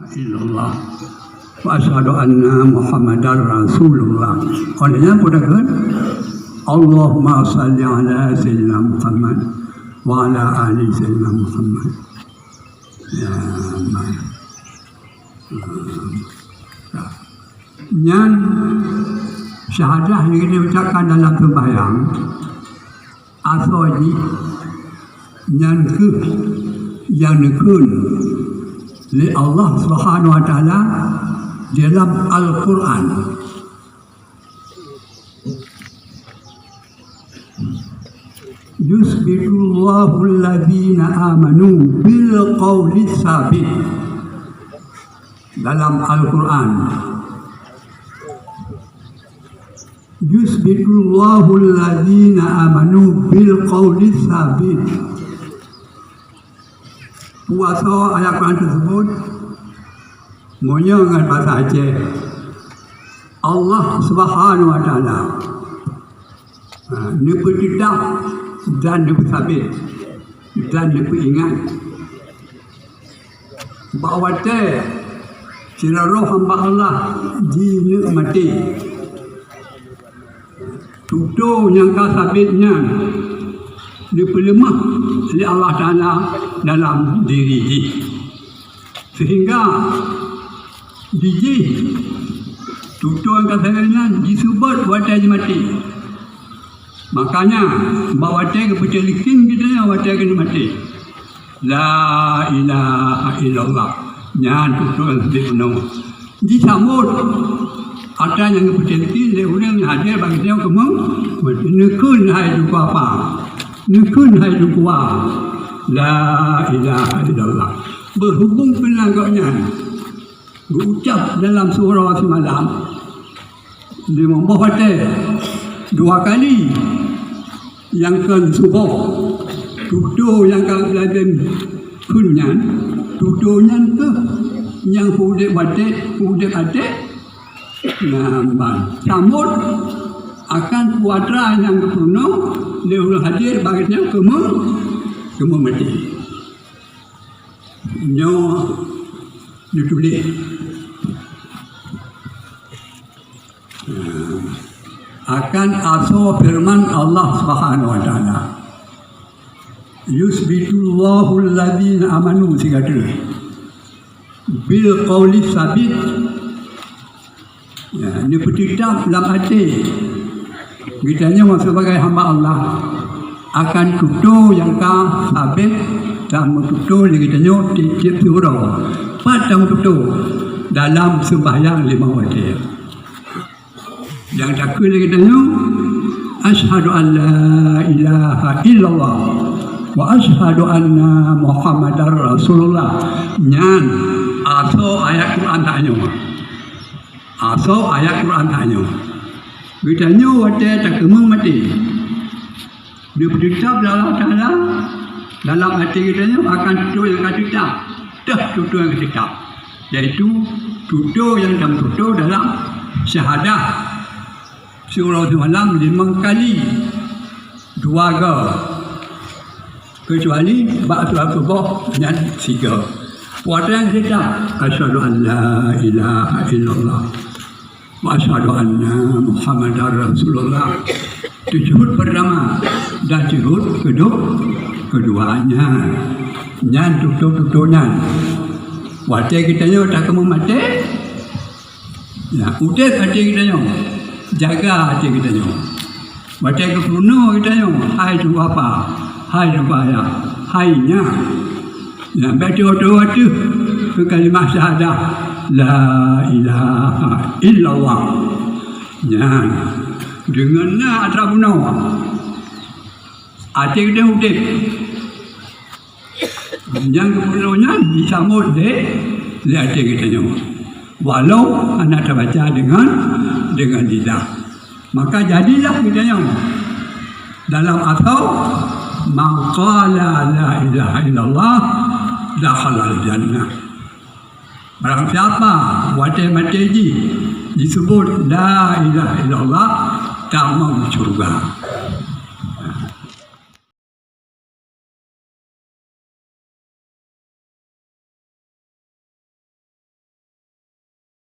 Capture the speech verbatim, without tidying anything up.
Illallah. Wa asyhadu anna Muhammadar Rasulullah. Oleh nyan pun dah kan? Allahumma salli ala Sayyidina Muhammad wa ala ali Sayyidina Muhammad. Ya, aman. Nyan syahadah yang kita ucapkan dalam sembahyang, asoe jih nyan kheueh nyang neukheun lé Allah Subhanahu wa Taala dalam Al-Quran. Yusbitullahu alladzina amanu bil qauli tsabit. Dalam Al-Quran, yusbitullahu alladzina amanu bil qauli tsabit. Puasa ayat Quran tersebut, meunyoe ngon bahasa Aceh, Allah Subhanahu wa Taala, ha, neupeuteutap dan neupeusabe dan neupeuingat bak watée sidroe hamba Allah jineuk maté. Tutoe nyang ka sabit nyan neupeuleumah lé Allah Taala dalam diri jih, sehingga di jih tutoe nyang ka sabit nyan jiseubot watée jimaté. Makanya, bak watée geupeucalikin geutanyoe watée keuneuk maté, "La ilaha illallah." Nyan tutoe nyang sabit bunoe. Jisambot atra nyang geupeucalikin lé ureuëng nyang hadir bak geutanyoe keumeung, neukheun hai Teungku Apa, neukheun hai Teungku Wa, "La ilaha illallah." Berhubung keunan gobnyan geuucap dalam siuroe simalam, limong boh watée, dua kali, nyang keu suboh, tutoe nyang ka geulabeh kheun nyan, tutoe nyan kheueh nyang udeb watée, udeb até, nyan ban sambot akan peue atra nyang geupeurunoe lé ureuëng hadir bak geutanyoe keumeung, keumeung maté. Nyoe neutuléh akan asoe feureuman Allah Subhanahu wa Taala, "Yusbitullahu alladzina amanu," sigoe teuk, "bil qauli tsabit." Ya, neupeuteutap lam até geutanyoe sebagai hamba Allah akan tutoe nyang ka sabit dan meututoe lé geutanyoe tieb-tieb siuroe. Pat tameututoe? Dalam seumbahyang limong watée. Nyang takheun lé geutanyoe, "Asyhadu an la ilaha illallah wa asyhadu anna Muhammadar Rasulullah." Nyan asoe ayat Quran tanyoe. Asoe ayat Quran tanyoe. Geutanyoe watée takeumeung maté, neupeuteutap lé Allah Taala dalam até geutanyoe akan tutoe nyang ka teutap. Teuh tutoe nyang ka teutap, yaitu tutoe nyang tameututoe dalam syahadah siuroe simalam limong kali, dua goe. Keucuali bak surat suboh nyan sigoe. Watée nyang teutap, "Asyhadu an la ilaha illallah wa asyhadu anna Muhammadar Rasulullah." Teusyahud pertama dan teusyahud kedua, keduanya. Nyan tutoe-tutoe nyan. Watée geutanyoe takeumeung maté, ya, udeb até geutanyoe, jaga até geutanyoe. Watée geupeurunoe geutanyoe, hai Teungku Apa, hai Teungku Ayah, hai nyan. Nyan bék teuh-teuh ateueh keu kalimah syahadah, "La ilaha illallah." Nyan, deungon na atra bunoe, até geutanyoe udeb. Nyang geupeurunoe nyan jisambot lé, lé até geutanyoe, walau hana tabaca deungon, deungon lidah. Maka jadilah geutanyoe dalam asoe, "Man qala la ilaha illallah dakhalal jannah." Barang siapa watée maté jih jiseubot la ilaha illallah, tamong syeuruga.